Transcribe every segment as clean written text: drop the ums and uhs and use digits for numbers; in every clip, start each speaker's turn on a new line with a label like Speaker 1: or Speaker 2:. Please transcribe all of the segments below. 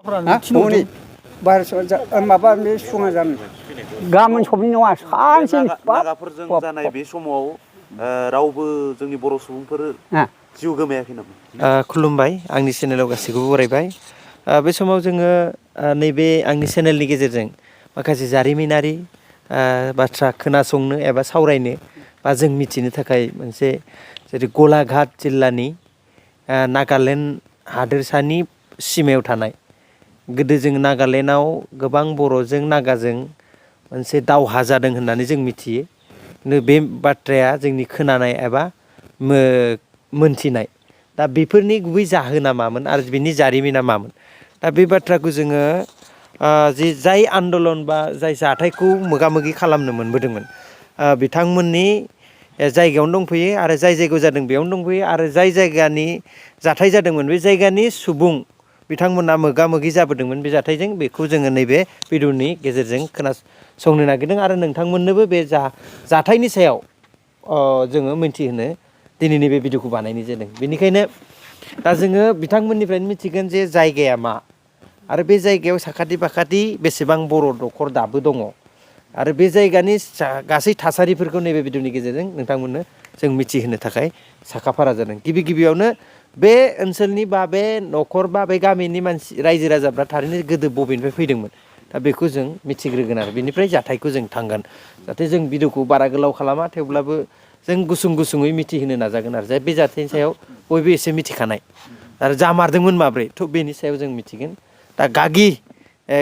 Speaker 1: फुंनि 12 माबा बे फुङा जानो गाबोन सबनि नङा सानसे
Speaker 2: नागाफोरजों जानाय बे समाव रावबो जोंनि बर' सुबुंफोर जिउ गोमायाखै नामा?
Speaker 3: खुलुमबाय आंनि चेनेलाव गासैखौबो बरायबाय। बे समाव जोङो नैबे आंनि चेनेलनि गेजेरजों माखासे जारिमिनारि बाथ्रा खोनासंनो एबा सावरायनो बा जों मिथिनो थाखाय मोनसे जेरै गलाघाट जिल्लानि नागालेण्ड हादोरसानि सिमायाव थानाय गोदो जों नागालेण्डआव गोबां बर'जों नागाजों मोनसे दावहा जादों होननानै जों मिथियो। बे बाथ्राया जोंनि खोनानाय एबा मोनथिनाय। दा बेफोरनि गुबै जाहोना मामोन आरो बिनि जारिमिना मामोन? दा बे बाथ्राखौ जोङो जाय आन्दलन बा जाय जाथायखौ मोगा मोगि खालामनो मोनबोदोंमोन बिथांमोननि जायगायावनो दंफैयो आरो जाय जायगायाव जादों बेयावनो दंफैयो आरो जाय जायगानि जाथाय जादोंमोन बे जायगानि सुबुं बिथांमोना मोगा मोगि जाबोदोंमोन बे जाथायजों बेखौ जोङो नैबे भिडिअनि गेजेरजों खोनासंनो नागिरदों आरो नोंथांमोननोबो बे जाथायनि सायाव जोङो मिन्थिहोनो दिनैनि बे भिडिअखौ बानायनाय जादों। बेनिखायनो दा जोङो बिथांमोननिफ्रायनो मिथिगोन जे जायगाया मा आरो बे जायगायाव साखाथि फाखाथि बेसेबां बर' न'खर दाबो दङ आरो बे जायगानि गासै थासारिफोरखौ नैबे भिडिअनि गेजेरजों नोंथांमोननो जों मिथिहोनो थाखाय साखाफारा जादों। गिबियावनो बे ओनसोलनि बा बे न'खर बा बे गामिनि मानसि रायजो राजाफ्रा थारैनो गोदो बबेनिफ्राय फैदोंमोन दा बेखौ जों मिथिग्रोगोन आरो बेनिफ्राय जाथायखौ जों थांगोन। जाहाथे जों भिडिअखौ बारा गोलाव खालामा थेवब्लाबो जों गुसुङै मिथिहोनो नाजागोन आरो बे जाथायनि सायाव बयबो एसे मिथिखानाय आरो जामारदोंमोन माब्रै थ' बेनि सायाव जों मिथिगोन। दा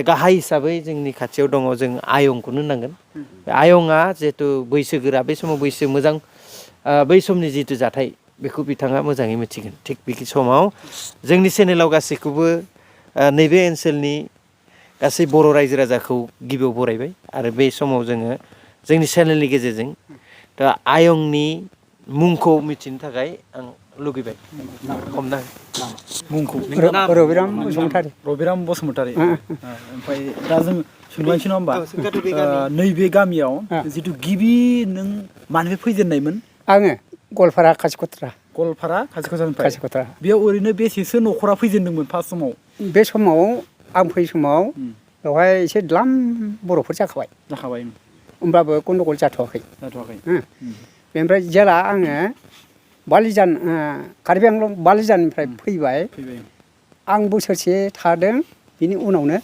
Speaker 3: गाहाय हिसाबै जोंनि खाथियाव दङ जों आयंखौनो होननांगोन। बे आयंआ जिहेथु बैसोगोरा बे समाव बैसो मोजां बै समनि जिथु जाथाय बेखौ बिथाङा मोजाङै मिथिगोन। थिग बे समाव जोंनि चेनेलाव गासैखौबो नैबे ओनसोलनि गासै बर' रायजो राजाखौ गिबियाव बरायबाय आरो बे समाव जोङो जोंनि चेनेलनि गेजेरजों दा आयंनि मुंखौ मिथिनो थाखाय आं लुगैबाय हमना
Speaker 4: मुंखौ
Speaker 1: रबिराम बसुमतारी।
Speaker 4: रबिराम बसुमतारी। ओमफ्राय दा जों सोंलांसै नङा होमबा नैबे गामियाव जिथु गिबि नों मानिफ्राय फैजेननायमोन?
Speaker 1: आङो गवालपारा कासिकत्रा।
Speaker 4: गवालपारा कासिकत्रा बेयाव ओरैनो बेसेसो न'खरा फैजेनदोंमोन फार्स्ट समाव?
Speaker 1: बे समाव आं फैनाय समाव बेवहाय एसे द्लाम बर'फोर जाखाबाय होमब्लाबो गन्दगल जाथ'वाखै। बेनिफ्राय जेला आङो बालिजान कार्बि आंलं बालिजाननिफ्राय फैबाय आं बोसोरसे थादों बिनि उनावनो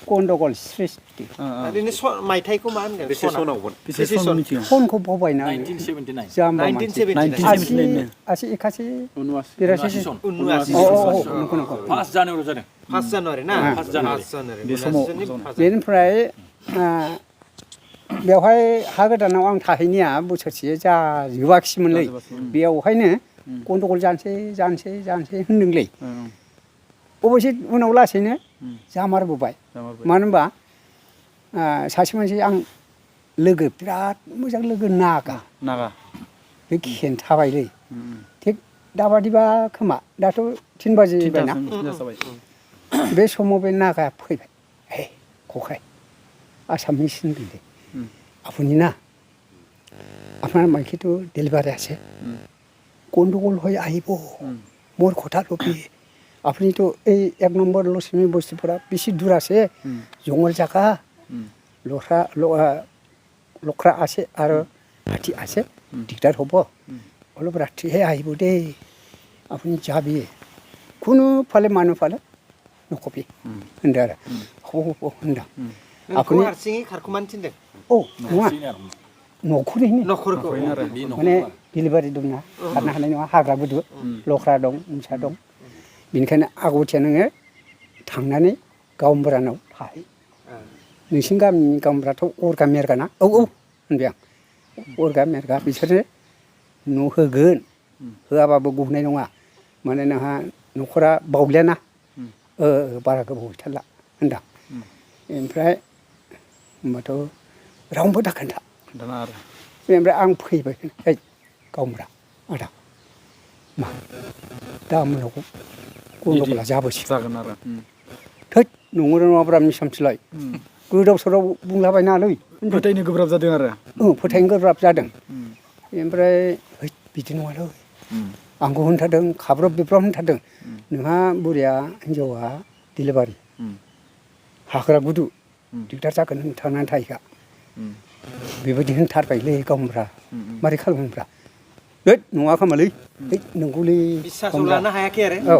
Speaker 1: गन्दगल सृष्टि।
Speaker 3: ओरैनो मायथाइखौ मा होनगोन?
Speaker 2: बेसे सनावमोन?
Speaker 1: सनखौ बावबायना 1979 आसि एकासि 83
Speaker 5: फार्स्ट जानुवारि जादों।
Speaker 3: फार्स्ट जानुवारि ना? फार्स्ट जानुवारि
Speaker 4: बे समाव
Speaker 1: बेनिफ्राय बेवहाय हा गोदानाव आं थाहैनाया बोसोरसे जाजोबाखिसैमोनलै बेयावहायनो गन्दगल जानोसै होनदोंलै। अबयसे उनाव लासैनो जामारबोबाय। मानो होनबा सासे मानसि आं लोगो बिराद मोजां लोगो नागा बे खिन्थाबायलै थिग दाबादिबा खोमा दाथ' 3 बाजिबायना बे समाव बे नागाया फैबाय। हे खखाय आसामिस होनदोंलै আপুনি ना আপনার মাইকে তো ডেলিভারি আছে গন্ডগোল হয়ে আহিব মোর কথা রবি আপনি তো এই 1 নম্বর লক্ষ্মী বস্তিপুরা বেশি দূর আছে জঙ্গল জায়গা লখরা আছে আর হাতি আছে দিগদার হব অলপ রাত্রিহে আহিব দে আপনি যাবি কোনো ফালে মানুহ ফালে নকবি होनदों आरो हब होनदों
Speaker 3: আপনি হারसिङै खारखुमानो थिनदों?
Speaker 1: औ नङा न'खरखौ माने डिलिभारि दंना खारनो हानाय नङा हाग्रा गुदु लख्रा दं मोसा दं बेनिखायनो आगथिया नोङो थांनानै गावबुरानाव थाहै नोंसिनि गामिनि गावबुराथ' अरगा मेरगाना औ होनबाय आं अरगा मेरगा बिसोरनो न' होगोन होआबाबो गनाय नङा माने नोंहा न'खरा बावलियाना बारा गोबाव गैथारला होनदां ओमफ्राय होमबाथ' रावनोबो दाखोन्था बेनिफ्राय आं फैबाय गावबुरा आदा मा दा मोनाव गन्दगला जाबोसै
Speaker 4: जागोन आरो
Speaker 1: थोद नंगौना नङाब्रा मिसामसोलाय गोदाव सोराव बुंलाबायनाङालै
Speaker 4: फोथायनो गोब्राब जादों आरो
Speaker 1: फोथायनो गोब्राब जादों ओमफ्राय बिदि नङालै आंखौ होनथारदों खाब्रब बिब्रब होनथारदों नोंहा बुरिया हिनजावा दिलेबारि हाग्रा गुदु दिगदार जागोन होनना थांनानै थाहैखा बेबायदि होनथारबायलै गावमब्रा मारै खालामोब्रा हैद नङा खोमालै हैद नंगौलै
Speaker 3: बिसासआव लानो हायाखै आरो
Speaker 1: औ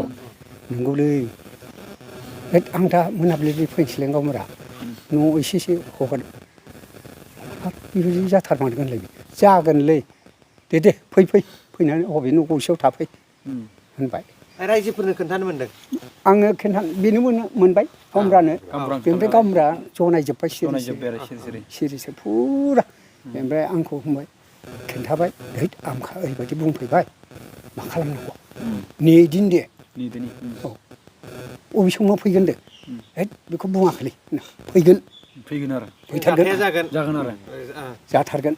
Speaker 1: नंगौलै हैद आं दा मोनाबिलि फैनोसैलाय गावमब्रा न'आव एसे हगार हाब बेबायदि जाथारमारगोनलाय जागोनलै दे फैनानै अबे न' गंसेयाव थाफै होनबाय
Speaker 3: रायजोफोरनो खोन्थानो मोनदों
Speaker 1: आङो बेनो मोनबाय गावमब्रानो बेनिफ्राय गावमब्रा जनायजोब्बाय सिरिसो फुरा ओमफ्राय आंखौ बुंबाय खिन्थाबाय हैद आमखा ओरैबायदि बुंफैबाय मा खालामनांगौ नेदिन दे औ अबे समाव फैगोन दे हैद बेखौ बुङाखैलै फैगोन आरो फैथारगोन आरो जाथारगोन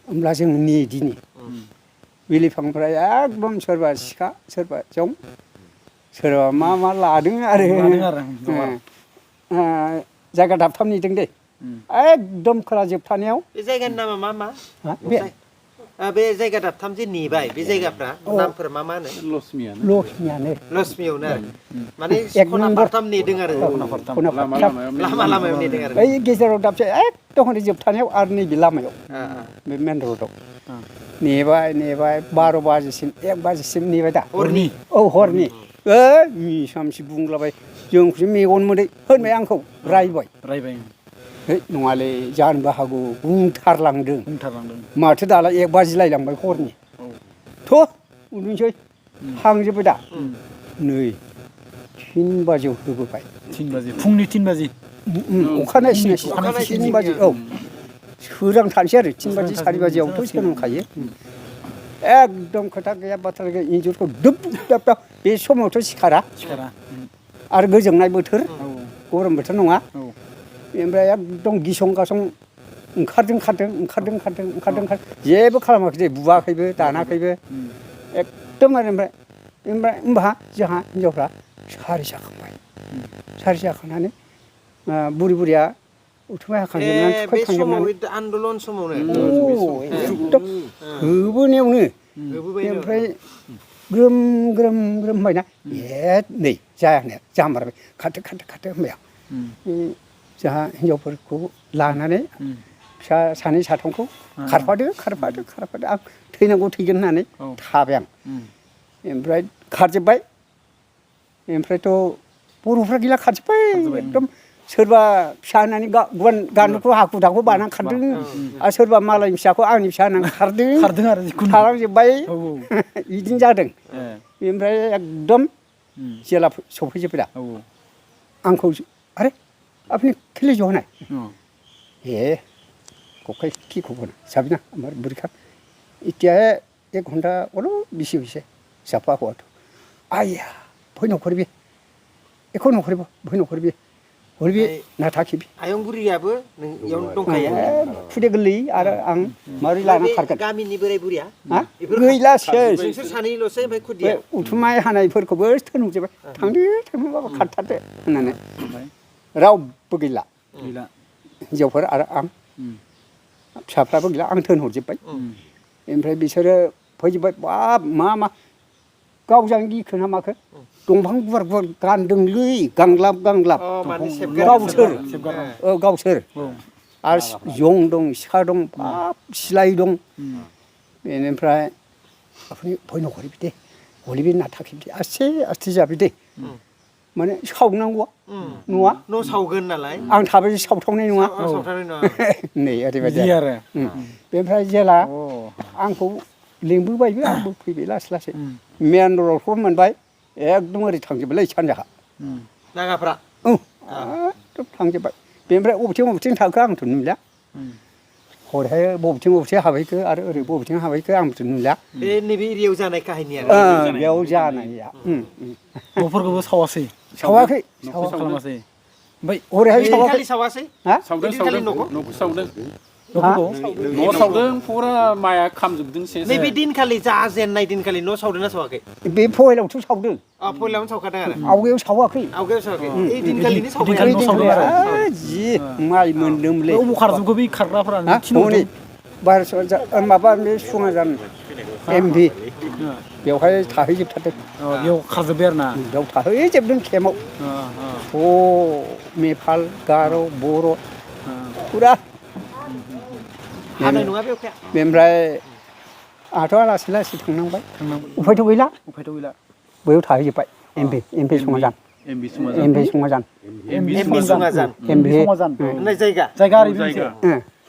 Speaker 1: होमब्ला जों नेदिनि बिलिफांफ्रा एकदम सोरबा सिखा सोरबा जं सोरबा मा लादों आरो जायगा दाबथाम नेदों दे एकदम खोला जोबथानायाव
Speaker 3: बे जायगानि नामा मा बे जायगा दाबथाम जे नेबाय बे जायगाफ्रा नामफोरा मा होनो लक्ष्मियावनो आरो माने खना फारथाम नेदों आरो लामायाव नेदों आरो
Speaker 1: बै गेजेराव दाबसे एकदम हरै जोबथानायाव आरो नैबे लामायाव बे मेन रडआव नेबाय 12 बाजिसिम 1 बाजिसिम नेबाय दा
Speaker 3: हरनि
Speaker 1: हरनि मिसामसि बुंलाबाय जोंखौसो मेगन मोदै होनबाय आंखौ रायबाय है नङालै जानोबो हागौ बुंथारलांदों माथो दालाय 1 बाजिलायलांबाय हरनि थ' उन्दुनोसै हांजोब्बाय दा नै 3 बाजियाव होबोबाय
Speaker 4: फुंनि 3 बाजि
Speaker 1: अखानायसिनायसि 3 बाजि औ सोरां थानोसै आरो 3 बाजि 4 बाजियावथ' सोरांखायो एकदम खोथा गैया बाथ्रा गैया इन्जुरखौ दुब दाब बे समावथ' सिखारा आरो गोजांनाय बोथोर गरम बोथोर नङा ओमफ्राय एकदम गिसं गासं ओंखारदों जेबो खालामाखै दे बुवाखैबो दानाखैबो एकदमबारे ओमफ्राय होमबा जोंहा हिनजावफ्रा सारि जाखांनानै बुरिया उथुमाय हाखांजोबनानै थुखैखांजोबनानै
Speaker 3: आन्दलन समावनो
Speaker 1: एकदम होबोनायावनो ओमफ्राय ग्रोम होनबायना नै जायानो जामारबाय खारथो होनबाय आं जोंहा हिनजावफोरखौ लानानै फिसा 2 साथामखौ खारफादो आं थैनांगौ थैगोन होननानै थाबाय आं ओमफ्राय खारजोब्बाय ओमफ्रायथ' बर'फ्रा गैला खारजोब्बाय एकदम सोरबा फिसा होननानै गानखौ हाखु दाखु बानानै खारदों आरो सोरबा मालायनि फिसाखौ आंनि फिसा होननानै खारदों आरो थालांजोब्बाय बिदिनो जादों ओमफ्राय एकदम जेला सफैजोब्बाय दा आंखौ आरे आपनि खेले जो है ककाई की खबर साबी ना हमारे बुढ़ी इत्या 1 घंटा बोलो बिसे साफा हुआ तो आया भई नखरबी एको नखरबी भई नखरबी हरबी ना थाखिबी
Speaker 3: आयं बुरियाबो नों दंखायो
Speaker 1: फुदे गोरलै आरो आं मारै लाना खारगोन
Speaker 3: गामिनि बोराय बुरिया
Speaker 1: गैलासै
Speaker 3: नोंसोर सानैल'सै ओमफ्राय खुदिया
Speaker 1: उथुमाय हानायफोरखौबो थोनहरजोबबाय थांदो खारथारदो होननानै रावबो गैला हिनजावफोर आरो आं फिसाफ्राबो गैला आं थोनहरजोब्बाय ओमफ्राय बिसोरो फैजोब्बाय बाब मा गावजानो गिखोना माखो दंफां गुवार गानदोंलै गांलाब गावसोर आरो जं दं सिखा दं बाब सिलाइ दं बेनिफ्राय आपनि भय नखरबी दे हलिबी ना थाखिबी आस्ते जाबी दे माने सावनांगौआ न'आ
Speaker 3: न' सावगोन नालाय
Speaker 1: आं थाबाय सावथावनाय नङा नै ओरैबायदि आरो बेनिफ्राय जेला आंखौ लिंबोबायबो आंबो फैबाय लासै मेन रडखौ मोनबाय एकदम ओरै थांजोब्बायलै सानजाहा
Speaker 3: नागाफ्रा
Speaker 1: एकदम थांजोब्बाय बेनिफ्राय बबेथिं थांखो आंथ' नुला हरैहाय बबेथिं हाबहैखो आरो ओरै बबेथिं हाबहैखो आंथ' नुला
Speaker 3: बे नैबे एरियायाव जानाय काहिनिया
Speaker 1: बेयाव जानाया
Speaker 4: न'फोरखौबो सावाखै
Speaker 1: खालामासै ओमफ्राय हरैहाय
Speaker 3: सावासै
Speaker 5: सावदों न'खौ सावदों न' सावदों फुरा माइआ खामजोबदों
Speaker 3: नैबे दिनखालि जाजेननाय दिनखालि न' सावदोंना सावाखै
Speaker 1: बे पहेलावथ' सावदों
Speaker 3: पहेलावनो सावखादों आरो
Speaker 1: आवगायाव सावाखै
Speaker 3: ओइ दिनखालिनो सावबाय
Speaker 1: जि माइ मोनदोंलै
Speaker 4: अबाव खारजोबखो बै खारग्राफोरा
Speaker 1: हनै बारस माबा बे सुङा जान एमभि बेवहाय थाहैजोबथारदों
Speaker 4: बेयाव खाजोब्बाय आरो ना
Speaker 1: बेयाव थाहैजोबदों केम्पआव नेपाल गार' बर' फुरा
Speaker 3: हानाय नङा बे अखाया
Speaker 1: बेनिफ्राय आंहाथ' लासै लासै थांनांबाय उफायथ' गैला बैयाव थाहैजोब्बाय एमभि समाजान
Speaker 5: एमबि
Speaker 1: समाजान
Speaker 3: एमबि सुङाजान
Speaker 1: एमभि
Speaker 3: होननाय जायगा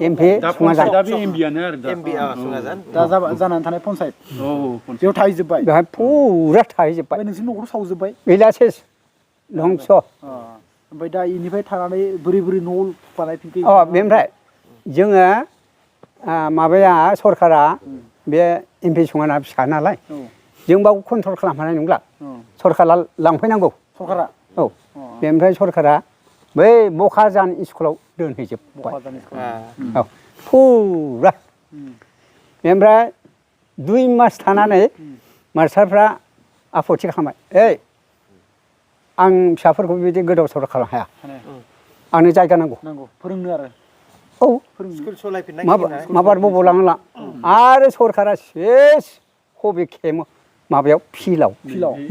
Speaker 1: एमभि समाजान
Speaker 5: दा बे एमबियानो आरो दा
Speaker 3: एमबि सुङाजान
Speaker 4: दा जानानै थानाय पन्सायत बेयाव थाहैजोब्बाय
Speaker 1: बेवहाय फुरा थाहैजोब्बाय
Speaker 4: नोंसोर न'खर सावजोब्बाय
Speaker 1: गैला सेस धंस'
Speaker 4: ओमफ्राय दा इनिफ्राय थानानै बोरै न' बानायफिनखो
Speaker 1: बेनिफ्राय जोङो माबाया सरकारा बे एमपि सङाना फिसा नालाय जों बाव कन्ट्रल खालामनो हानाय नंला सरकारा लांफैनांगौ
Speaker 4: सरकारा
Speaker 1: औ बेनिफ्राय सरकारा बै बखाजान स्कुलाव दोनहैजोब्बाय औ फुरा बेनिफ्राय 2 मास थानानै मास्टारफ्रा आपत्ति खालामबाय ओइ आं फिसाफोरखौ बिदि गोदाव सोराव खालामनो हाया आंनो जायगा नांगौ
Speaker 4: फोरोंनो आरो
Speaker 1: औ
Speaker 3: स्कुल सलायफिननांगोन
Speaker 1: माबार बबाव लांला आरो सरकारा सेस हबे खेमो माबायाव फिल्डआव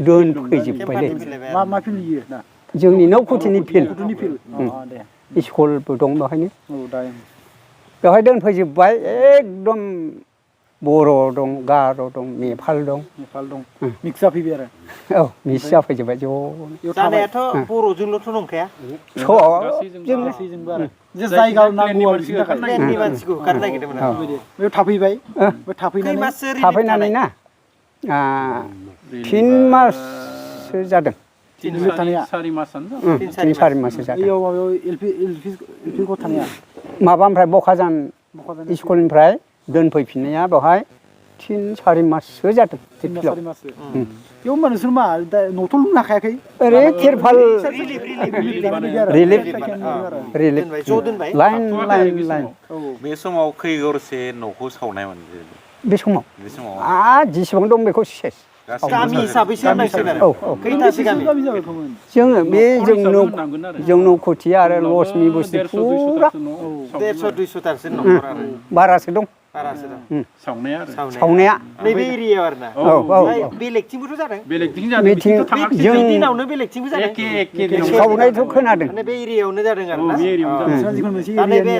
Speaker 1: दोनफैजोब्बायलै
Speaker 4: मा फिल्ड इयो ना
Speaker 1: जोंनि नौकुथिनि फिल्ड स्कुलबो दं बेवहायनो बेवहाय दोनफैजोब्बाय एकदम बर' दं गार' दं नेपाल दं
Speaker 4: मिक्स जाफैबाय आरो
Speaker 1: औ मिक्स जाफैजोब्बाय ज'
Speaker 3: जानायाथ' बर'जोंल'थ' नंखाया
Speaker 4: गासैजोंबो आरो जे जायगा नांगौ आरो बिनि थाखाय
Speaker 3: प्लेननि मानसिखौ होखारनो नागिरदोंमोन
Speaker 4: बेयाव थाफैबाय
Speaker 1: थाफैनानै ना 3 माससो जादों
Speaker 5: 4 मासानो जाबाय
Speaker 1: 3-4 माससो जादों
Speaker 4: बेयाव माबायाव एलपि गथानाया
Speaker 1: माबानिफ्राय बखाजान स्कुलनिफ्राय दोनफैफिननाया बेवहाय 3-4 माससो जादों
Speaker 4: बेयाव होमबा नोंसोर मा न'थ' लुनो हाखायाखै
Speaker 1: ओरै तिरपाल रिलिफ
Speaker 3: ज' दोनबाय
Speaker 1: लाइन
Speaker 2: बे समाव खै गरसे न'खौ सावनायमोन
Speaker 1: बे समाव जेसेबां दं बेखौ सेस
Speaker 3: गामि हिसाबैसो होननांसिगोन आरो खैथासो गामि
Speaker 1: जोङो बे जों नौकुथि आरो लक्ष्मि बस्ति फुरा
Speaker 3: 150-200थासो न'खर आरो
Speaker 1: बारासो दं सावनाया
Speaker 3: नैबे एरियायाव आरो ना बेलेगथिंबोथ' जादों
Speaker 1: जों
Speaker 3: दिनावनो बेलेगथिंबो जादों
Speaker 1: सावनायथ' खोनादों
Speaker 3: बे एरियायावनो जादों आरो ना नैबे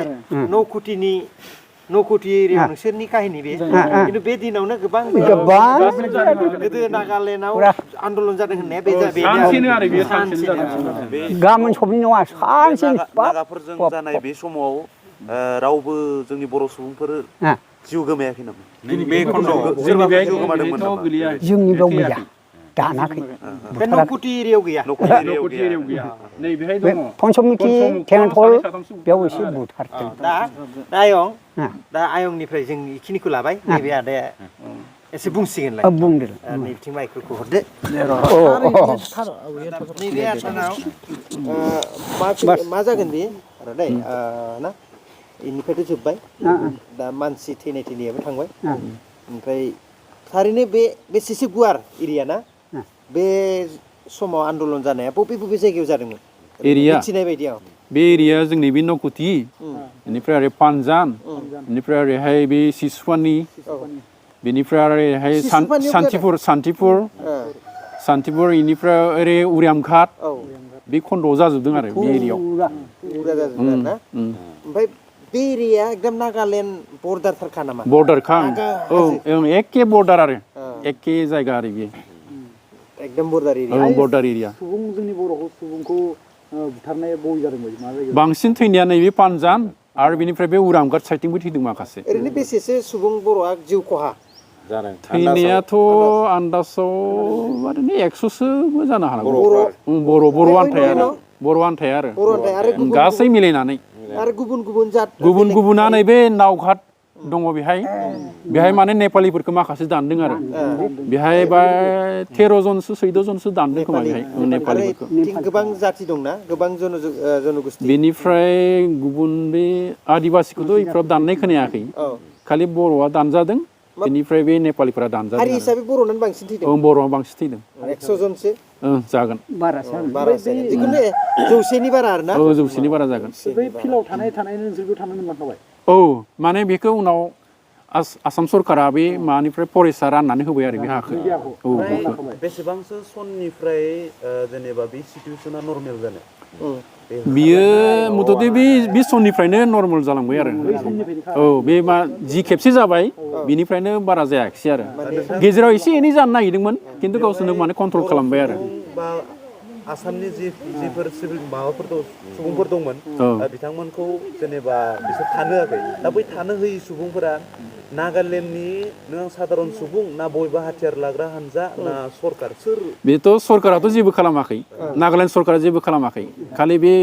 Speaker 3: नौकुथि एरियायाव नोंसोरनि काहिनि बे खिन्थु बे दिनावनो गोबां गोदो नागालेण्डआव आन्दलन जादों होननाया
Speaker 1: गाबोन सबनि नङा सानसेनि
Speaker 2: नागाफोरजों जानाय बे समाव रावबो जोंनि बर' सुबुंफोर जिउ गोमायाखै नामा
Speaker 5: बे खन्द'आव
Speaker 2: सोरबा जिउ गोमादोंमोन नामा
Speaker 1: जोंनि बेयाव गैया दानाखै
Speaker 3: बे नौकुथि एरियायाव गैया
Speaker 5: नैबेहाय दङ
Speaker 1: पन्चमुखि टेंटल बेयाव एसे बुथारदों
Speaker 3: दा आयंनिफ्राय जों इखिनिखौ लाबाय नैबे आदाया एसे बुंसिगोनलाय
Speaker 1: बुंदो
Speaker 3: नैबिथिं माइक्रखौ हरदो नैबे आदानाव मा जागोन बे आदा ना इनिफ्रायथ' जोब्बाय दा मानसि थैनायाबो थांबाय ओमफ्राय थारैनो बेसेसो गुवार एरिया ना बे समाव आन्दलन जानाया बबे जायगायाव जादोंमोन
Speaker 5: एरिया
Speaker 3: मिथिनाय बायदियाव
Speaker 5: बे एरिया जोंनि बे नौकुथि बेनिफ्राय ओरै पानजान बेनिफ्राय ओरैहाय बे सिसुवानि बेनिफ्राय ओरैहाय सान्तिपुर बेनिफ्राय ओरै उरियामघाट बे खन्द'आव जाजोबदों आरो बे एरियायाव
Speaker 3: ओमफ्राय बे एरिया एकदम नागालेण्ड बर्डारथारखा नामा
Speaker 5: बर्डारखा औ एखे बर्डार आरो एखे जायगा आरो बेयो
Speaker 3: एकदम बर्डार
Speaker 5: एरिया
Speaker 4: जोंनि सुबुंखौ बुथारनाय बय जादों मा जायगायाव
Speaker 5: बांसिन थैनाया नैबे पानजान आरो बेनिफ्राय बे उरामघाट साइडथिंबो थैदों माखासे
Speaker 3: ओरैनो बेसेसो सुबुं बर'आ जिउ खहा
Speaker 5: थैनायाथ' आन्दाजाव ओरैनो 100सोबो जानो हागौ बर' आन्थाया आरो गासै मिलायनानै
Speaker 3: आरो
Speaker 5: गुबुन गुबुना नैबे नावघाट दङ बेहाय माने नेपालिफोरखौ माखासे दानदों आरो बेहाय बा 13 जनसो 14 जनसो दानदों खोमा बेहाय नेपालिफोरखौ
Speaker 3: गोबां जाति दंना गोबां जनगोष्ठी
Speaker 5: बेनिफ्राय गुबुन बे आदिबासिखौथ' इफोराव दाननाय खोनायाखै खालि बर'आ दानजादों बेनिफ्राय बे नेपालिफोरा दानजादों
Speaker 3: हारि हिसाबै बर'नानो बांसिन थैदों
Speaker 5: बर'आ बांसिन थैदों
Speaker 3: 100 जनसो
Speaker 5: जागोन
Speaker 3: जिखुनु 100नि बारा आरो ना
Speaker 5: 100नि बारा जागोन
Speaker 4: बै फिल्डआव थानाय नोंसोरबो थानो मोनबाय
Speaker 5: औ माने बेखौ उनाव आसाम सरकारा बे मानिफ्राय फरेस्टआ राननानै होबाय आरो बे हाखौ औ
Speaker 2: ओमफ्राय बेसेबांसो सननिफ्राय जेनेबा बे सिटुवेसना नर्मेल जानाय
Speaker 5: बियो मथथे बे समनिफ्रायनो नर्मेल जालांबाय आरो औ बे मा जि खेबसे जाबाय बिनिफ्रायनो बारा जायाखिसै आरो गेजेराव एसे एनै जानो नागिरदोंमोन खिन्थु गावसोरनो माने कन्ट्रल खालामबाय आरो
Speaker 2: बा आसामनि जिफोर सिभिल माबाफोर सुबुंफोर दंमोन बिथांमोनखौ जेनेबा बिसोर थानो होआखै दा बै थानो होयि सुबुंफोरा नागालेण्डनि नों साधारन सुबुं ना बबेबा हाथियार लाग्रा हानजा ना सरकार सोर
Speaker 5: बेथ' सरकाराथ' जेबो खालामाखै नागालेण्ड सरकारा जेबो खालामाखै खालि बे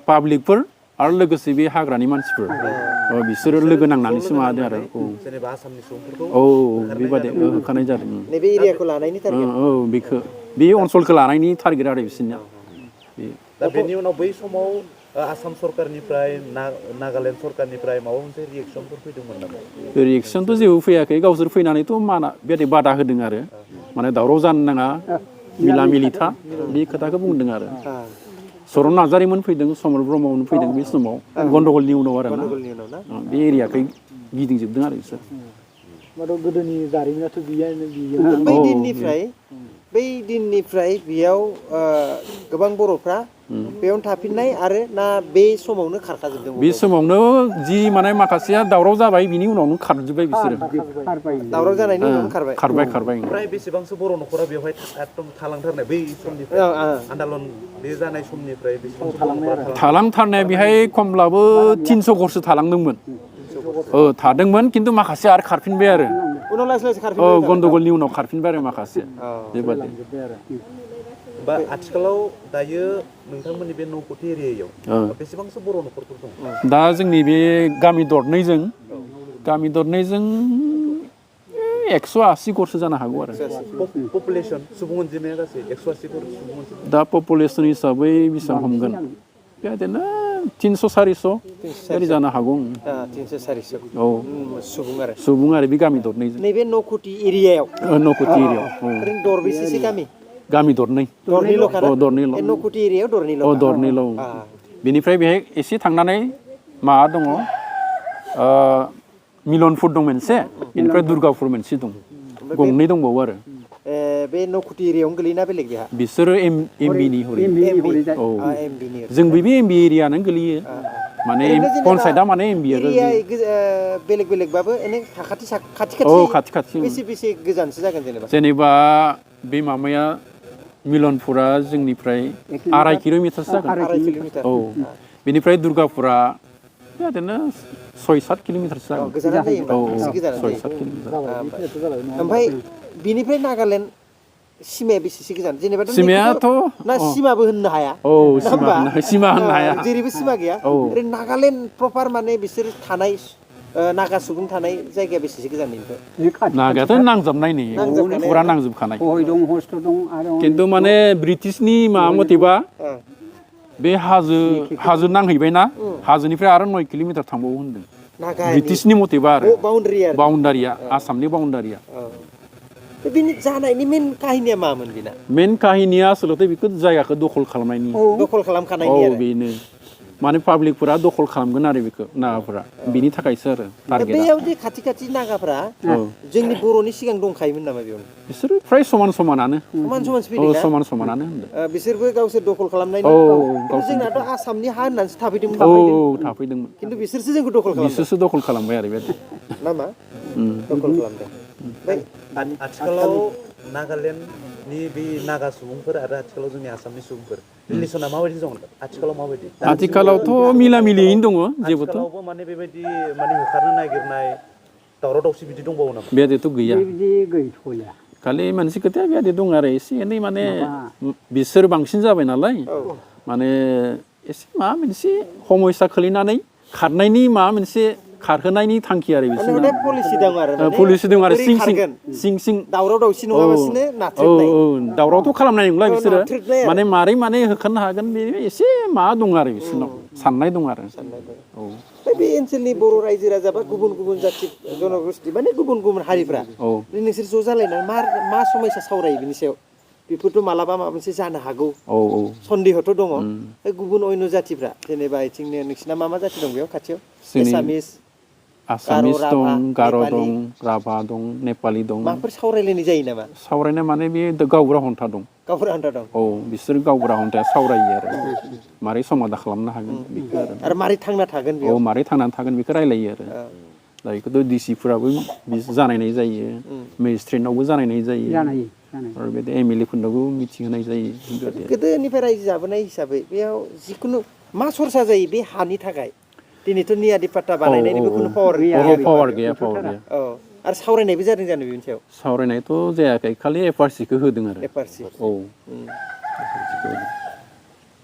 Speaker 5: पाब्लिकफोर आरो लोगोसे बे हाग्रानि मानसिफोर बिसोरो लोगो नांनानैसो माबादों आरो
Speaker 2: जेनेबा आसामनि सुबुंफोरखौ
Speaker 5: औ बेबादि होखानाय जादों
Speaker 3: नैबे एरियाखौ लानायनि टारगेट
Speaker 5: औ बेखौ बे ओनसोलखौ लानायनि टारगेट आरो बिसोरनिया
Speaker 2: दा बेनि उनाव बै समाव आसाम सरकारनिफ्राय नागालेण्ड सरकारनिफ्राय माबा मोनसे रिएक्सनफोर फैदोंमोन नामा
Speaker 5: रिएक्सनथ' जेबो फैयाखै गावसोर फैनानैथ' माना बेबायदि बादा होदों आरो माने दावराव जानो नाङा मिला मिलिथा बे खोथाखौ बुंदों आरो चरन नार्जारिमोन फैदों समर ब्रह्ममोन फैदों बे समाव गन्दगलनि उनाव आरो ना बे एरियाखै गिदिंजोबदों आरो बिसोर
Speaker 4: गोदोनि जारिमिनाथ'
Speaker 3: बै दिननिफ्राय बेयाव गोबां बर'फ्रा बेयावनो थाफिननाय आरो ना बे समावनो खारखाजोबदों
Speaker 5: बे समावनो जि माने माखासेया दावराव जाबाय बिनि उनावनो खारजोब्बाय बिसोरो
Speaker 3: दावराव जानायनि उनावनो
Speaker 5: खारबाय
Speaker 2: ओमफ्राय बेसेबांसो बर' न'खरा बेवहाय एकदम थालांथारनाय बै समनिफ्राय आन्दालन बे जानाय समनिफ्राय बेसेबांसो
Speaker 5: थालांथारनाया बेहाय खमब्लाबो 300 घरसो थालांदोंमोन थादोंमोन खिन्थु माखासे आरो खारफिनबाय आरो
Speaker 3: उनाव लासै लासै खारफिनबाय
Speaker 5: गन्दगलनि उनाव खारफिनबाय आरो माखासे बेबादि
Speaker 2: बा आथिखालाव दायो नोंथांमोननि बे नौकथि एरियायाव बेसेबांसो बर' न'खरफोर दं
Speaker 5: दा जोंनि बे गामि दरनैजों 180 घरसो जानो हागौ आरो
Speaker 2: पपुलेसन सुबुं अनजिमाया गासै 180 घर सुबुं अनजिमा
Speaker 5: दा पपुलेसन हिसाबै बेसेबां हमगोन बेबायदिनो 300-400 बेबायदि जानो हागौ
Speaker 3: 300-400
Speaker 5: औ सुबुं आरो बे गामि दरनैजों
Speaker 3: नैबे नौकथि एरियायाव ओरैनो दरबेसेसो
Speaker 5: गामि दरनै दरनैल'
Speaker 3: नौकथि एरियायाव
Speaker 5: दरनैल' बेनिफ्राय बेहाय एसे थांनानै माबा दङ मिलनपुर दं मोनसे बेनिफ्राय दुर्गापुर मोनसे दं गंनै दंबावो आरो
Speaker 3: बे नौकथि एरियायावनो गोलैना बेलेग बेहा
Speaker 5: बिसोरो एमबिनि हरै औ जों बे एमबि एरियानो गोलैयो माने पन्सायतआ माने एमबि
Speaker 3: बेलेग बेलेगबाबो खाथि बेसे गोजानसो जागोन
Speaker 5: जेनेबा बे माबाया मिलनपुरा जोंनिफ्राय 2.5 किल'मिटारसो जागोन औ बेनिफ्राय दुर्गापुरा बिदिनो 6-7 किल'मिटारसो जागोन औ 6-7 किल'मिटार
Speaker 3: ओमफ्राय बिनिफ्राय नागालेण्ड सिमाया बेसेसो गोजान जेनेबा
Speaker 5: सिमायाथ'
Speaker 3: ना सिमाबो होननो हाया
Speaker 5: सिमा होननो हाया
Speaker 3: जेरैबो सिमा गैया ओरैनो नागालेण्ड प्रपार माने बिसोर थानाय नागा सुबुं थानाय जायगाया बेसेसो गोजाननिफ्राय
Speaker 5: नागायाथ' नांजाबनाय नै फुरा नांजोबखानाय खिन्थु माने ब्रिटिशनि माबा मथेबा बे हाजो नांहैबायना हाजोनिफ्राय आरो 9 किल'मिटार थांबावो होनदों ब्रिटिशनि मथेबा आरो बाउण्डारिया आसामनि बाउण्डारिया
Speaker 3: बिनि जानायनि मेन काहिनिया मामोन बेना
Speaker 5: मेन काहिनिया आसलथे बेखौ जायगाखौ दखल खालामनायनि
Speaker 3: दखल खालामखानायनि आरो
Speaker 5: बेनो माने पाब्लिकफोरा दखल खालामगोन आरो बेखौ नागाफोरा बिनि थाखायसो आरो टारगेटआ
Speaker 3: बेयाव जे खाथि नागाफोरा जोंनि बर'नि सिगां दंखायोमोन नामा बेयाव
Speaker 5: बिसोरो फ्राय समानानो
Speaker 3: समानानो बिसोरबो गावसोर दखल खालामनायनि जोंनाथ' आसामनि हा होननानैसो थाफैदोंमोन खिन्थु बिसोरसो जोंखौ
Speaker 5: दखल खालामबाय आरो बेबायदि
Speaker 3: नामा दखल खालामदों
Speaker 2: आथिखालाव नागालेण्डनि बे नागा सुबुंफोर आरो आथिखालाव जोंनि आसामनि सुबुंफोर रिलेसना माबायदि दं आथिखालाव माबायदि
Speaker 5: आथिखालावथ' मिला मिलियैनो दङ जेबोथ'
Speaker 2: आथिखालावबो माने बेबायदि माने होखारनो नागिरनाय दावराव दावसि बिदि दंबावो नामा
Speaker 5: बेबायदिथ' गैया खालि मोनसे खोथाया बेबायदि दं आरो एसे एनै माने बिसोर बांसिन जाबाय नालाय माने एसे माबा मोनसे समयसा खोलैनानै खारनायनि माबा मोनसे खारहोनायनि थांखि आरो बिसोरना पलिसि दं आरो सिं
Speaker 3: दावराव दावसि नङाबासिनो नाथ्रोदनाय
Speaker 5: दावरावथ' खालामनाय नंला बिसोरो माने मारै होखारनो हागोन बे एसे माबा दं आरो बिसोरनाव साननाय दं आरो
Speaker 3: बे ओनसोलनि बर' रायजो राजा बा गुबुन जाथि जनगोष्ठि माने गुबुन हारिफ्रा नोंसोर ज' जालायनानै मा समयसा सावरायो बिनि सायाव बेफोरथ' मालाबा माबा मोनसे जानो हागौ सन्देहथ' दङ गुबुन अन्य जाथिफ्रा जेनेबा नोंसिना मा जाथि दं बेयाव खाथियाव एसामिस
Speaker 5: आसामिस दं गार' दं राभा दं नेपालि दं
Speaker 3: माफोर सावरायलायनाय जायो नामा
Speaker 5: सावरायनाय माने बे गावबुरा हन्था दं
Speaker 3: गावफोर आन्था दं
Speaker 5: औ बिसोर गावबुरा हन्थाया सावरायो आरो मारै समादा खालामनो हागोन बेखौ
Speaker 3: आरो मारै थांना थागोन
Speaker 5: औ
Speaker 3: बेयाव
Speaker 5: मारै थांनानै थागोन बेखौ रायलायो आरो दा बेखौथ' डिसिफोराबो जानायनाय जायो मेजिस्ट्रेटनावबो जानायनाय जायो आरो बे एम एल ए फोरनावबो मिटिं होनाय जायो
Speaker 3: गोदोनिफ्राय रायजो जाबोनाय हिसाबै बेयाव जिखुनु मा सरसा जायो बे हानि थाखाय दिनैथ' नियादि पाट्टा बानायनायनिबो खुनु पावार
Speaker 5: गैया
Speaker 3: औ आरो सावरायनायबो जादों जानो बेनि सायाव
Speaker 5: सावरायनायथ' जायाखै खालि एफआरसिखौ होदों आरो
Speaker 3: एफआरसि
Speaker 5: औ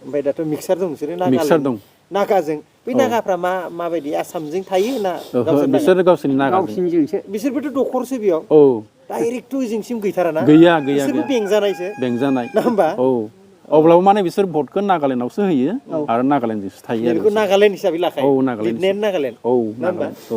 Speaker 3: ओमफ्राय दाथ' मिक्सार दं नोंसोरो
Speaker 5: मिक्सार दं
Speaker 3: नागाजों बै नागाफ्रा माबायदि आसामजों थायो ना
Speaker 5: बिसोर गावसोरनि
Speaker 1: गावसिनिजोंसो
Speaker 3: बिसोरबोथ' दखरसो बेयाव
Speaker 5: औ
Speaker 3: डाइरेक्ट जोंसिम गैथाराना
Speaker 5: गैया
Speaker 3: बिसोरबो बेंजानायसो
Speaker 5: बेंजानाय
Speaker 3: ना होमबा
Speaker 5: औ अब्लाबो माने बिसोर भटखौ नागालेण्डआवसो होयो आरो नागालेण्डजोंसो थायो आरो
Speaker 3: बेखौ नागालेण्ड हिसाबै लाखायो
Speaker 5: औ नागालेण्ड
Speaker 3: नागालेण्ड
Speaker 5: औ
Speaker 3: ना होमबा
Speaker 5: औ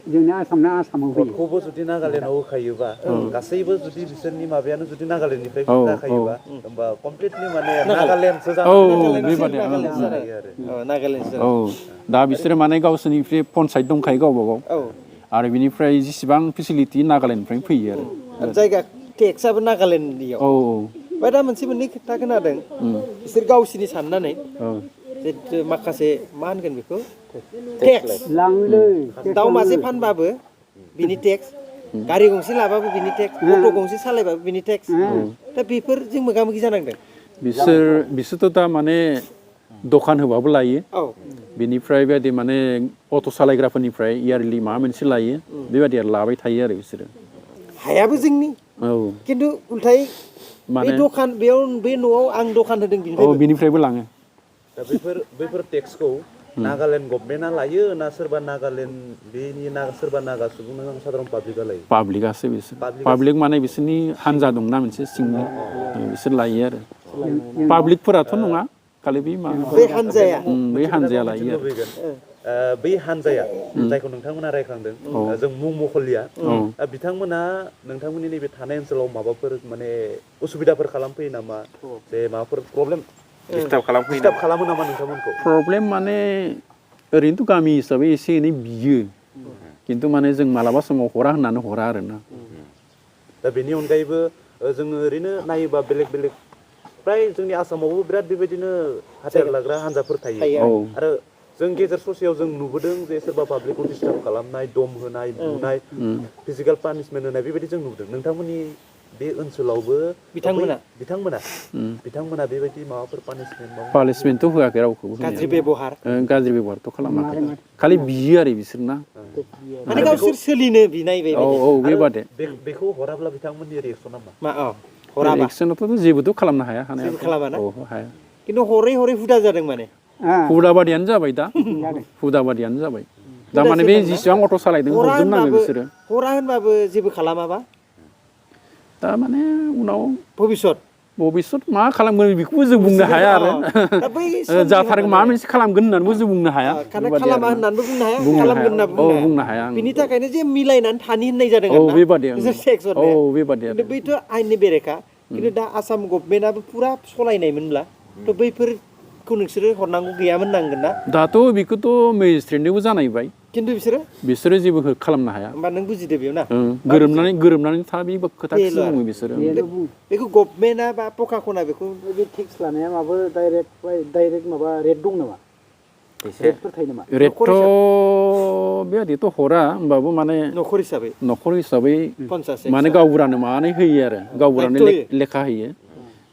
Speaker 1: जोंनि आसामना आसामाव होयो
Speaker 2: भटखौबो जुदि नागालेण्डआव होखायोबा गासैबो जुदि बिसोरनि माबायानो जुदि नागालेण्डनिफ्राय
Speaker 5: औ
Speaker 2: जाखायोबा होमबा कमप्लिटलि माने नागालेण्डसो
Speaker 5: औ
Speaker 2: जानानै
Speaker 5: बेबादि
Speaker 3: नागालेण्ड
Speaker 5: औ दा बिसोरो माने गावसोरनिफ्राय पन्सायत दंखायो गावबा गाव
Speaker 3: औ
Speaker 5: आरो बिनिफ्राय जेसेबां फेसिलिटि नागालेण्डनिफ्रायनो फैयो
Speaker 3: आरो जायगा टेक्सआबो नागालेण्डनियाव
Speaker 5: औ
Speaker 3: ओमफ्राय दा मोनसे मोननै खोथा खोनादों बिसोर गावसिनि साननानै जे माखासे मा होनगोन बेखौ टेक्स दाउ मासे फानबाबो बिनि टेक्स गारि गंसे लाबाबो बिनि टेक्स अट' गंसे सालायबाबो बिनि टेक्स दा बेफोरजों मोगा मोगि जानांदों
Speaker 5: बिसोरथ' दा माने दखान होबाबो लायो
Speaker 3: औ
Speaker 5: बेनिफ्राय बेबायदि माने अट' सालायग्राफोरनिफ्राय इयारलि माबा मोनसे लायो बेबायदि आरो लाबाय थायो आरो बिसोरो
Speaker 3: हायाबो जोंनि
Speaker 5: औ
Speaker 3: खिन्थु उल्थाय बे
Speaker 5: माने
Speaker 3: दखान बेयाव बे न'आव आं दखान होदों
Speaker 5: बिनिफ्रायबो लाङो
Speaker 2: दा बैफोर टेक्सखौ नागालेण्ड गभर्नमेन्टआ लायो ना सोरबा नागालेण्ड बेनि सोरबा नागा सुबुं साधारन पाब्लिकआ लायो
Speaker 5: पाब्लिकआसो बिसोर पाब्लिक माने बिसोरनि हानजा दंना मोनसे सिंनि बिसोर लायो आरो पाब्लिकफोराथ' नङा खालि बे हानजाया लायो आरो
Speaker 2: बै हानजाया जायखौ नोंथांमोना रायखांदों जों मुं मख'लिया बिथांमोना नोंथांमोननि नैबे थानाय ओनसोलाव माबाफोर माने उसुबिदाफोर खालामफैयो नामा जे माबाफोर प्रब्लेम डिस्टार्ब खालामो नामा नोंथांमोनखौ
Speaker 5: प्रब्लेम माने ओरैनोथ' गामि हिसाबै एसे एनै बियो खिन्थु माने जों मालाबा समाव हरा होननानै हरा आरोना
Speaker 2: दा बेनि अनगायैबो जोङो ओरैनो नायोबा बेलेग बेलेग फ्राय जोंनि आसामावबो बिराद बेबायदिनो हाथियार लाग्रा हान्जाफोर थायो आरो जों गेजेर ससेयाव जों नुबोदों जे सोरबा पाब्लिकखौ डिस्टार्ब खालामनाय दम होनाय बुनाय फिजिकेल पानिशमेन्ट होनाय बेबायदि जों नुदों नोंथांमोननि बे ओनसोलावबो बिथांमोना बेबायदि माबाफोर
Speaker 5: पानिशमेन्टथ' होआखै रावखौबो गाज्रि बेब'हारथ' खालामाखै खालि बियो आरो बिसोरना
Speaker 3: माने गावसोर सोलिनो बिनाय
Speaker 5: बेबादि
Speaker 2: बेखौ हराब्ला बिथांमोननि रिएक्सना मा
Speaker 5: रिएक्सनाथ' जेबोथ' खालामनो हाया
Speaker 3: जेबो खालामाना
Speaker 5: हाया
Speaker 3: खिन्थु हरै हुदा जादों माने
Speaker 5: हुदा बादियानो जाबाय दा हुदा बादियानो जाबाय दा माने बे जेसेबां अट' सालायदों हरजोबनांगौ बिसोरो
Speaker 3: हरा होनबाबो जेबो खालामाबा
Speaker 5: दा माने उनाव
Speaker 3: भबिष्यत
Speaker 5: मा खालामगोन बेखौबो जों बुंनो हाया आरो जाथारगोन माबा मोनसे खालामगोन होननानैबो जों बुंनो हाया
Speaker 3: खालामा होननानैबो बुंनो हाया खालामगोन होनना
Speaker 5: बुंनो हाया
Speaker 3: बिनि थाखायनो जे मिलायनानै थानि होननाय जादों
Speaker 5: बेबादि
Speaker 3: बेबादि बैथ' आयेननि बेरेखा खिन्थु दा आसाम गभर्नमेन्टआबो पुरा सलायनायमोनब्ला थ' बैफोरखौ नोंसोरो हरनांगौ गैयामोन नांगोन ना
Speaker 5: दाथ' बेखौथ' मेजिस्ट्रेटनोबो जानायबाय
Speaker 3: खिन्थु
Speaker 5: बिसोरो जेबो खालामनो हाया
Speaker 3: होमबा नों बुजिदो बेयाव ना
Speaker 5: गोरोबनानै था बे खोथाखौसो बुङो बिसोरो
Speaker 3: बेखौ गभर्नमेन्टआ बा प्रखाखना बेखौ बे टेक्स लानाया माबा डाइरेक्ट माबा रेट दं नामा रेटफोर थायो नामा
Speaker 5: रेटथ' बेबायदिथ' हरा होमबाबो माने न'खर हिसाबै माने गावबुरानो माबानानै होयो आरो गावबुरानो लेखा होयो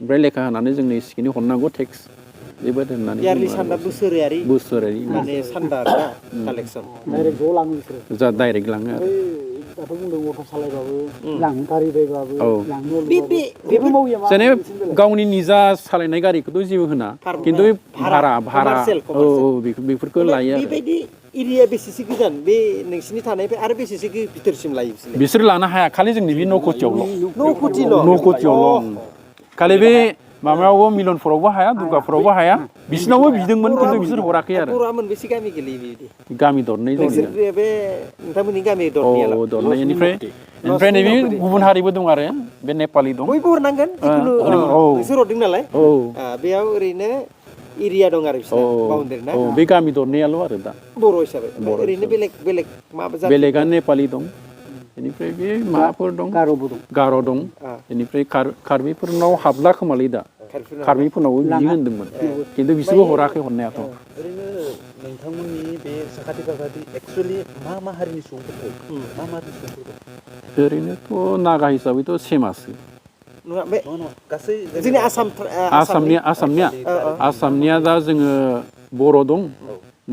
Speaker 5: ओमफ्राय लेखा होनानै जोंनो एसेखिनि हरनांगौ टेक्स बेबायदि होननानै बोसोरारि
Speaker 3: माने सान्दा आरोना कालेक्सन डाइरेक्ट ज' लाङो बिसोरो
Speaker 5: डाइरेक्ट लाङो आरो
Speaker 1: दाथ' बुंदों अट' सालायबाबो लाङो गारि बायबाबो लाङो
Speaker 3: बेबो
Speaker 5: जेनेबा गावनि निजा सालायनाय गारिखौथ' जेबो होना खिन्थु भारा बेफोरखौ लायो आरो
Speaker 3: बेबायदि एरिया बेसेसो गोजान बे नोंसिनि थानायनिफ्राय आरो बेसेसो भितरसिम लायो
Speaker 5: बिसोर लानो हाया खालि जोंनि बे न'खथियावल' खालि बे माबायावबो मिलनफोरावबो हाया दुर्गाफोरावबो हाया बिसोरनावबो बिदोंमोन खिन्थु बिसोर हराखै आरो
Speaker 3: मोनबेसे गामि गोलैयो बिदि
Speaker 5: गामि दरनै
Speaker 3: बे नोंथांमोननि गामि
Speaker 5: दरनै ओमफ्राय नैबे गुबुन हारिबो दं आरो बे नेपालि दं
Speaker 3: बयबो हरनांगोन जिखुनु नोंसोर हरदों नालाय बेयाव ओरैनो एरिया दं आरो
Speaker 5: औ
Speaker 3: बिसोरना बाउन्डारि ना
Speaker 5: औ बे गामि दरनैयाल' आरो दा
Speaker 3: बर' हिसाबै ओमफ्राय ओरैनो बेलेग बेलेग माबा जाति
Speaker 5: बेलेगा नेपालि दं बेनिफ्राय बे माबाफोर दं
Speaker 1: गार'बो दं
Speaker 5: गार' दं बेनिफ्राय कार्बिफोरनाव हाबला खोमालै दा कार्बिफोरनावबो बिदि होनदोंमोन खिन्थु बिसोरबो हराखै हरनायाथ'
Speaker 2: ओरैनो नोंथांमोननि बे साखाथि फाखाथि एक्सुवेलि मा हारिनि सुबुंफोर दं मा हारिनि सुबुंफोर दं
Speaker 5: ओरैनोथ' नागा हिसाबैथ' सेमासो
Speaker 3: नङा बे
Speaker 2: नङा गासै
Speaker 3: जोंनि
Speaker 5: आसामनिया दा जोङो बर' दं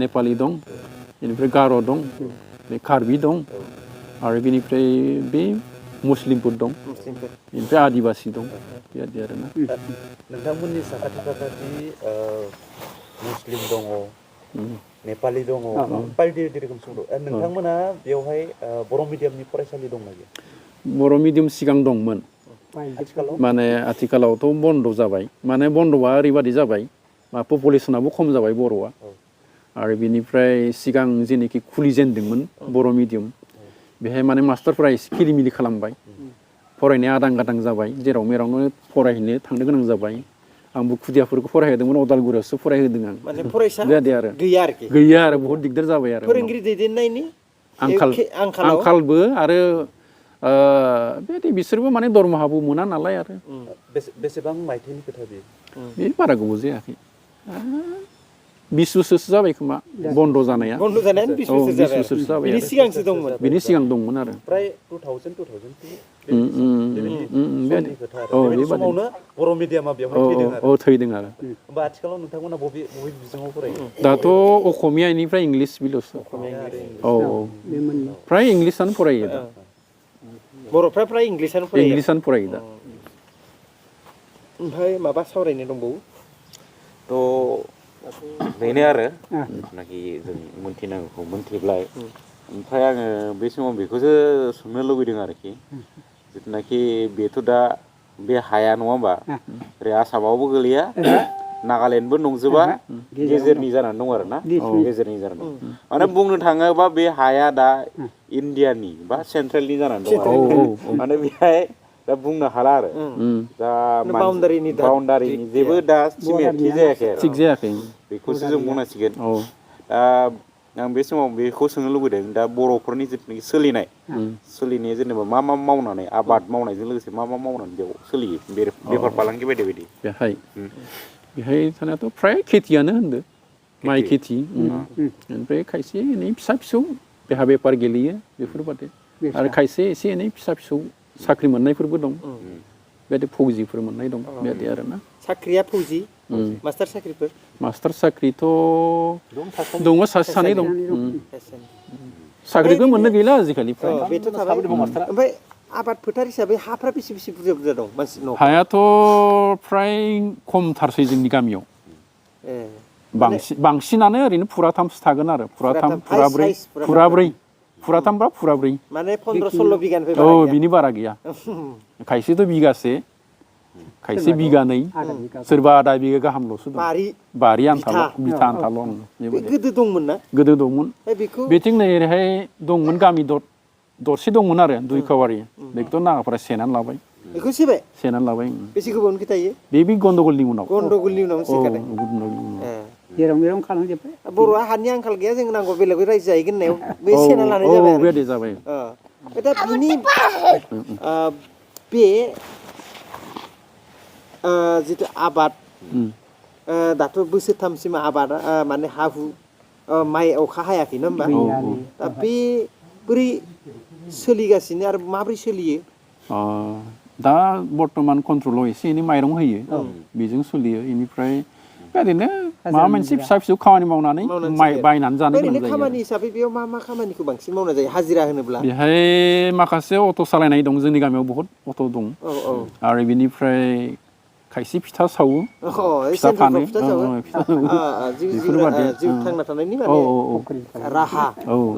Speaker 5: नेपालि दं बेनिफ्राय गार' दं बे कार्बि दं आरो बेनिफ्राय बे मुस्लिमफोर दं बेनिफ्राय आदिबासि दं बेबायदि आरोना
Speaker 2: नोंथांमोननि साखाथि फाखाथि मुस्लिम दङ नेपालि दङ बायदि बायदि रोखोम सुबुं दं नोंथांमोना बेवहाय बर' मिडियामनि फरायसालि दंना गैया
Speaker 5: बर' मिडियाम सिगां दंमोन
Speaker 2: आथिखालाव
Speaker 5: माने आथिखालावथ' बन्द' जाबाय माने बन्द'आ ओरैबादि जाबाय मा पपुलेसनाबो खम जाबाय बर'आ आरो बिनिफ्राय सिगां जेनोखि खुलिजेनदोंमोन बर' मिडियाम बेहाय माने मास्टारफोरा एसे खिलिमिलि खालामबाय फरायनाया आदां गादां जाबाय जेराव मेरावनो फरायहैनो थांनो गोनां जाबाय आंबो खुदियाफोरखौ फरायहोदोंमोन अदालगुरियावसो फरायहोदों आं
Speaker 3: माने फरायसा
Speaker 5: बेबायदि आरो गैया आरो बहुत दिगदार जाबाय आरो
Speaker 3: फोरोंगिरि दैदेननायनि
Speaker 5: आंखालबो आरो बेबायदि बिसोरबो माने दरमाहाबो मोना नालाय आरो
Speaker 2: बेसेबां मायथाइनि खोथा बेयो
Speaker 5: बे बारा गोबाव जायाखै 20 बोसोरसो जाबाय खोमा बन्द' जानाया
Speaker 3: 20 बोसोरसो जाबाय बिनि सिगांसो दंमोन
Speaker 5: बिनि सिगां दंमोन आरो
Speaker 2: प्राय 2000 बेबायदि खोथा आरो बे समावनो बर' मिडियामा बेवहाय
Speaker 5: थैदों आरो
Speaker 2: होमबा आथिखालाव नोंथांमोना बबे बिजोङाव फरायो
Speaker 5: दाथ' असमियानिफ्राय इंलिस बिल'सो औ फ्राय इंलिसानो फरायो दा
Speaker 3: बर'फ्रा फ्राय इंलिसानो
Speaker 5: फरायो दा
Speaker 3: ओमफ्राय माबा सावरायनो दंबावो
Speaker 6: थ' बेनो आरो जिथुनाखि जों मोनथिनांगौखौ मोनथिबाय ओमफ्राय आङो बे समाव बेखौसो सोंनो लुबैदों आरोखि जिथुनाखि बेथ' दा बे हाया नङा होमबा ओरै आसामावबो गोलैया नागालेण्डबो नंजोबा गेजेरनि जानानै दं आरो ना गेजेरनि जानानै दं माने बुंनो थाङोबा बे हाया दा इण्डियानि बा सेन्ट्रेलनि जानानै दं आरो माने बेहाय दा बुंनो हाला आरो दा बाउन्डारिनि जेबो दा थिग
Speaker 5: जायाखै
Speaker 6: बेखौसो जों बुंनांसिगोन दा आं बे समाव बेखौ सोंनो लुबैदों दा बर'फोरनि जिथुनाखि सोलिनाया जेनेबा मा मावनानै आबाद मावनायजों लोगोसे मा मावनानै बेयाव सोलियो बेफार फालांगि बायदि बायदि
Speaker 5: बेहाय थानायाथ' फ्राय खेथियानो होनदो माइ खेथि ओमफ्राय खायसे एनै फिसा फिसौ देहा बेफार गेलेयो बेफोरबादि आरो खायसे एसे एनै फिसा फिसौ साख्रि मोननायफोरबो दं बेबायदि फौजिफोर मोननाय दं बेबायदि आरोना
Speaker 3: साख्रिया फौजि मास्टार साख्रिथ'
Speaker 5: दङ सासे सानै दं साख्रिखौ मोननो गैला आजिखालि
Speaker 3: बेथ' थाबाय ओमफ्राय आबाद फोथार हिसाबै हाफ्रा बेसे बुरजा दं मानसिनाव
Speaker 5: हायाथ' फ्राय खमथारसै जोंनि गामियाव बांसिनानो ओरैनो फुराथामसो थागोन आरो फुराथाम बा फुराब्रै
Speaker 3: माने 15-16 बिगानिफ्राय
Speaker 5: औ बिनि बारा गैया खायसेथ' बिगासे खायसे बिगानै सोरबा आधा बिगा गाहामल'सो दं बारि आन्थाल' बिथा आन्थाल'
Speaker 3: गोदो दंमोन ना
Speaker 5: गोदो दंमोन बेथिं नै ओरैहाय दंमोन गामि दरसे दंमोन आरो 2 खावारि बेखौथ' नागाफोरा सेनानै लाबाय
Speaker 3: बेखौ सेनानै
Speaker 5: लाबाय
Speaker 3: बेसे गोबावनि खोथायो
Speaker 5: बे गन्दगलनि उनाव
Speaker 3: सेखादों
Speaker 1: जेराव मेराव खालामजोब्बाय
Speaker 3: बर'आ हानि आंखाल गैया जों नांगौ बेलेग रायजो जाहैगोन होननायाव बे सेना लानाय जाबाय दा बिनि बे जिथु आबाद दाथ' बोसोरथामसिम आबादा माने माइ अखा हायाखै ना होमबा दा बे बोरै सोलिगासिनो आरो माब्रै सोलियो
Speaker 5: दा बर्तमान कन्ट्रलाव एसे एनै माइरं होयो बेजों सोलियो बेनिफ्राय ओरैनो माबा मोनसे फिसा फिसौ खामानि मावनानै बायनानै जानो गोनां जायो
Speaker 3: खामानि हिसाबै बेयाव मा खामानिखौ बांसिन मावनाय जायो हाजिरा होनोब्ला
Speaker 5: बेहाय माखासे अट' सालायनाय दं जोंनि गामियाव बहुत अट' दं आरो बिनिफ्राय खायसे फिथा सावो फिथा फानो
Speaker 3: जिउ थांना थानायनि राहा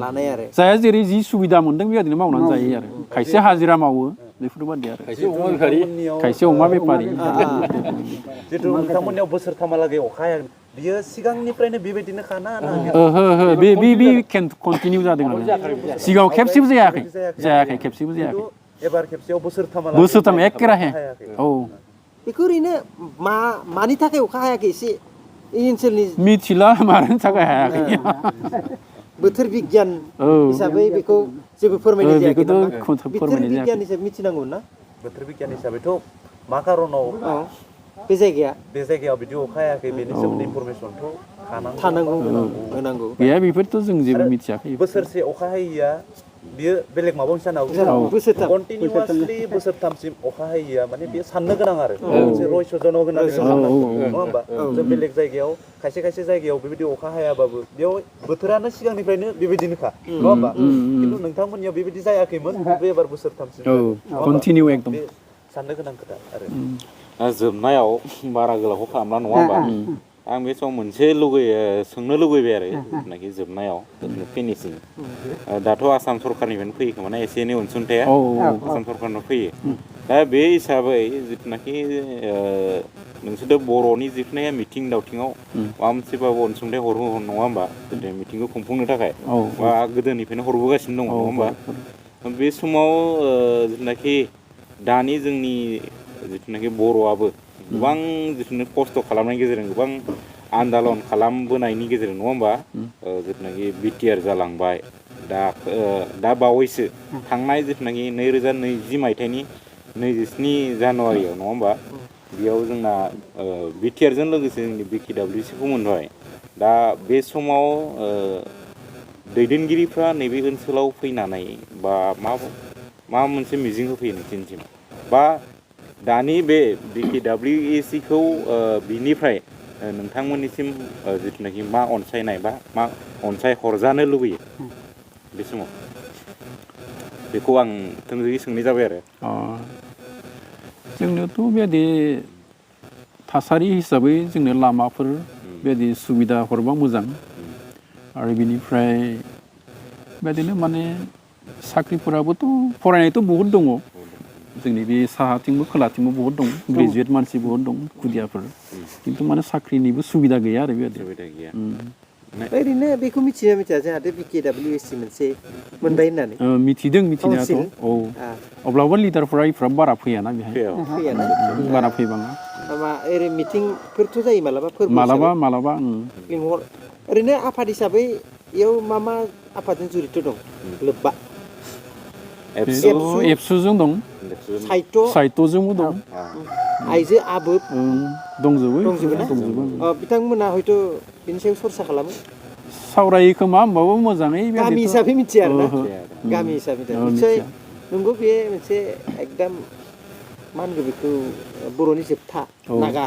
Speaker 3: लानाय आरो
Speaker 5: जाया जेरै जि सुबिदा मोनदों बेबायदिनो मावनानै जायो आरो खायसे हाजिरा मावो बेफोरबायदि आरो खायसे अमा बेफारि
Speaker 2: जिथु नोंथांमोननियाव बोसोरथामहालागै अखा हाया बियो सिगांनिफ्रायनो बेबायदिनो खाना
Speaker 5: बे कन्टिनिउ जादों आरो सिगाङाव खेबसेबो जायाखै खेबसेबो जायाखै
Speaker 2: एबार खेबसेयाव
Speaker 5: बोसोरथाम एखेराहे
Speaker 3: बेखौ ओरैनो मानि थाखाय अखा हायाखै एसे इ ओनसोलनि
Speaker 5: मिथिला मानो थाखाय हायाखै
Speaker 3: बोथोर बिगियान हिसाबै बेखौ जेबो फोरमायनाय जायाखै नामा बोथोर बिगियान हिसाबै मिथिनांगौ ना
Speaker 2: बोथोर बिगियान हिसाबैथ' मा खारनाव
Speaker 3: बे जायगायाव
Speaker 2: बिदि अखा हायाखै बेनि सोमोन्दै इनफरमेसनथ'
Speaker 3: थानांगौ होनांगौ
Speaker 5: गैया बेफोरथ' जों जेबो मिथियाखै
Speaker 2: बोसोरसे अखा हायैया बियो बेलेग माबा मोनसे जानो हागौ कन्टिनिउवासलि बोसोरथामसिम अखा हायैया माने बेयो साननो गोनां आरो मोनसे रहस्यजनक होननानै साननांगोन नङा होमबा जों बेलेग जायगायाव खायसे जायगायाव बेबायदि अखा हायाबाबो बेयाव बोथोरानो सिगांनिफ्रायनो बेबायदिनोखा नङा होमबा खिन्थु नोंथांमोननियाव बेबायदि जायाखैमोन बे एबार बोसोरथामसिम
Speaker 5: कन्टिनिउ एकदम
Speaker 2: साननो गोनां खोथा आरो
Speaker 6: जोबनायाव बारा गोलावखौ खालामला नङा होमबा आं बे समाव मोनसे सोंनो लुगैबाय आरो जिथुनाखि जोबनायाव फिनिसिं दाथ' आसाम सरकारनिफ्रायनो फैयो खोमा एसे एनै अनसुंथाया आसाम सरकारनिफ्राय फैयो दा बे हिसाबै जिथुनाखि नोंसोरथ' बर'नि जिथुनाखि मिथिं दावथिङाव माबा मोनसेबाबो अनसुंथाइ हरो नङा होमबा मिथिंखौ खुंफुंनो थाखाय बा गोदोनिफ्रायनो हरबोगासिनो दङ नङा होमबा बे समाव जिथुनाखि दानि जोंनि जिथुनाखि बर'आबो गोबां जिथुनाखि खस्थ' खालामनायनि गेजेरजों गोबां आन्दालन खालामबोनायनि गेजेरजों नङा होमबा जिथुनाखि बिटिआर जालांबाय दा बावैसो थांनाय जिथुनाखि 2020 मायथाइनि 27 जानुवारियाव नङा होमबा बेयाव जोंना बिटिआरजों लोगोसे जोंनि बिकिडाब्लिउसिखौ मोनबाय दा बे समाव दैदेनगिरिफ्रा नैबे ओनसोलाव फैनानै बा मा मोनसे मिजिं होफैयो नोंसिनिसिम बा दानि बे बिकिडाब्लिउसिखौ बिनिफ्राय नोंथांमोननिसिम जिथुनाखि मा अनसायनाय बा मा अनसाय हरजानो लुबैयो बे समाव बेखौ आं थोंजोङै सोंनाय जाबाय आरो
Speaker 5: जोंनोथ' बेबायदि थासारि हिसाबै जोंनो लामाफोर बेबायदि सुबिदा हरबा मोजां आरो बिनिफ्राय बेबायदिनो माने साख्रिफोराबोथ' फरायनायथ' बहुद दङ जोंनि बे साहाथिंबो खोलाथिंबो बहुद दं ग्रेजुवेट मानसि बहुद दं खुदियाफोर खिन्थु माने साख्रिनिबो सुबिदा गैया आरो बेबायदि
Speaker 6: सुबिदा गैया
Speaker 3: ओरैनो बेखौ मिथिया जाहाथे बिकिडाब्लिउएसि मोनसे मोनबाय होननानै
Speaker 5: मिथिदों मिथिनायाथ' अब्लाबो लिडारफोरा इफ्राब बारा फैयाना बेहाय बारा फैबाङा
Speaker 3: ओरै मिटिंफोरथ' जायो
Speaker 5: मालाबा
Speaker 3: लिंहर ओरैनो आफाद हिसाबै इयाव मा आफादजों जड़ित दं लोब्बा
Speaker 5: एबसुजों दं साहित्यजोंबो दं
Speaker 3: आइजो आबोब
Speaker 5: दंजोबो
Speaker 3: ना बिथांमोना हयथ' बिनि सायाव सरसा खालामो
Speaker 5: सावरायो खोमा होमबाबो मोजाङै
Speaker 3: गामि हिसाबै मिथिया आरोना गामि हिसाबै निस्सय नंगौ बे मोनसे एकदम मा होनगोन बेखौ बर'नि जोबथा नागा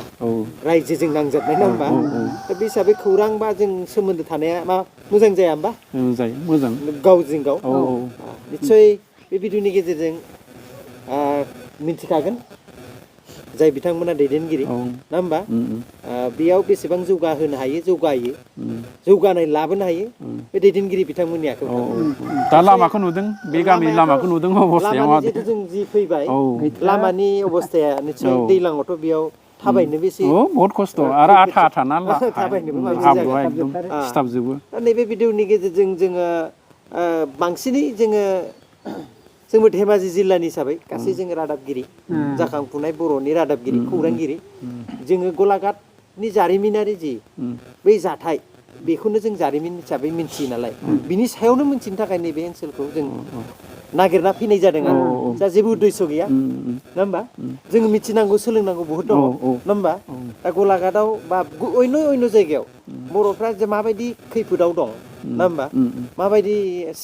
Speaker 3: रायजोजों नांजाबनाय नङा होमबा दा बे हिसाबै खौरां बा जों सोमोन्दो थानाया मा मोजां जाया होमबा
Speaker 5: जायो मोजां
Speaker 3: गावजों गाव निस्सय बे भिडिअनि गेजेरजों मिथिखागोन जाय बिथांमोना दैदेनगिरि नङा होमबा बेयाव बेसेबां जौगाहोनो हायो जौगानाय लाबोनो हायो बे दैदेनगिरि बिथांमोननि आखायाव
Speaker 5: दा लामाखौ नुदों बे गामिनि लामाखौ नुदों अबस्थायाव
Speaker 3: जिहेतु जों जि फैबाय लामानि अबस्थाया निस्सय दैज्लाङावथ' बेयाव थाबायनो बेसे
Speaker 5: बहुत खस्थ' आरो आथा ना
Speaker 3: थाबायनोबो
Speaker 5: हाब्रुआ एकदम सिथाबजोबो
Speaker 3: नैबे भिडिअनि गेजेरजों जोङो बांसिनै जोंबो धेमाजि जिल्लानि हिसाबै गासै जोङो रादाबगिरि जाखांफुनाय बर'नि रादाबगिरि खौरांगिरि जोङो गलाघाटनि जारिमिनारि जि बै जाथाय बेखौनो जों जारिमिन हिसाबै मिन्थियो नालाय बिनि सायावनो मिन्थिनो थाखाय नैबे ओनसोलखौ जों नागिरना फैनाय जादों आरो जा जेबो उद्देश्य गैया नङा होमबा जोङो मिथिनांगौ सोलोंनांगौ बहुद दङ नङा होमबा दा गलाघाटआव बा अन्य जायगायाव बर'फ्रा जे माबायदि खैफोदाव दं नङा होमबा माबायदि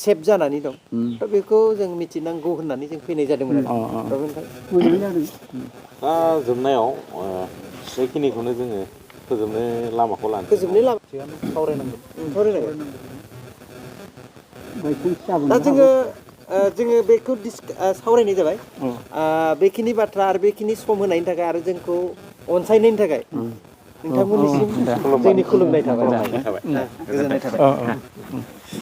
Speaker 3: सेफ जानानै दं दा बेखौ जों मिथिनांगौ होननानै जों फैनाय जादोंमोन आरो
Speaker 6: दा जोबनायाव बेखिनिखौनो जोङो फोजोबनो लामाखौ लानोसै
Speaker 3: दा जोङो बेखौ सावरायनाय जाबाय बेखिनि बाथ्रा आरो बेखिनि सम होनायनि थाखाय आरो जोंखौ अनसायनायनि थाखाय नोंथांमोननिसिम जोंनि खुलुमनाय थाबाय गोजोननाय थाबाय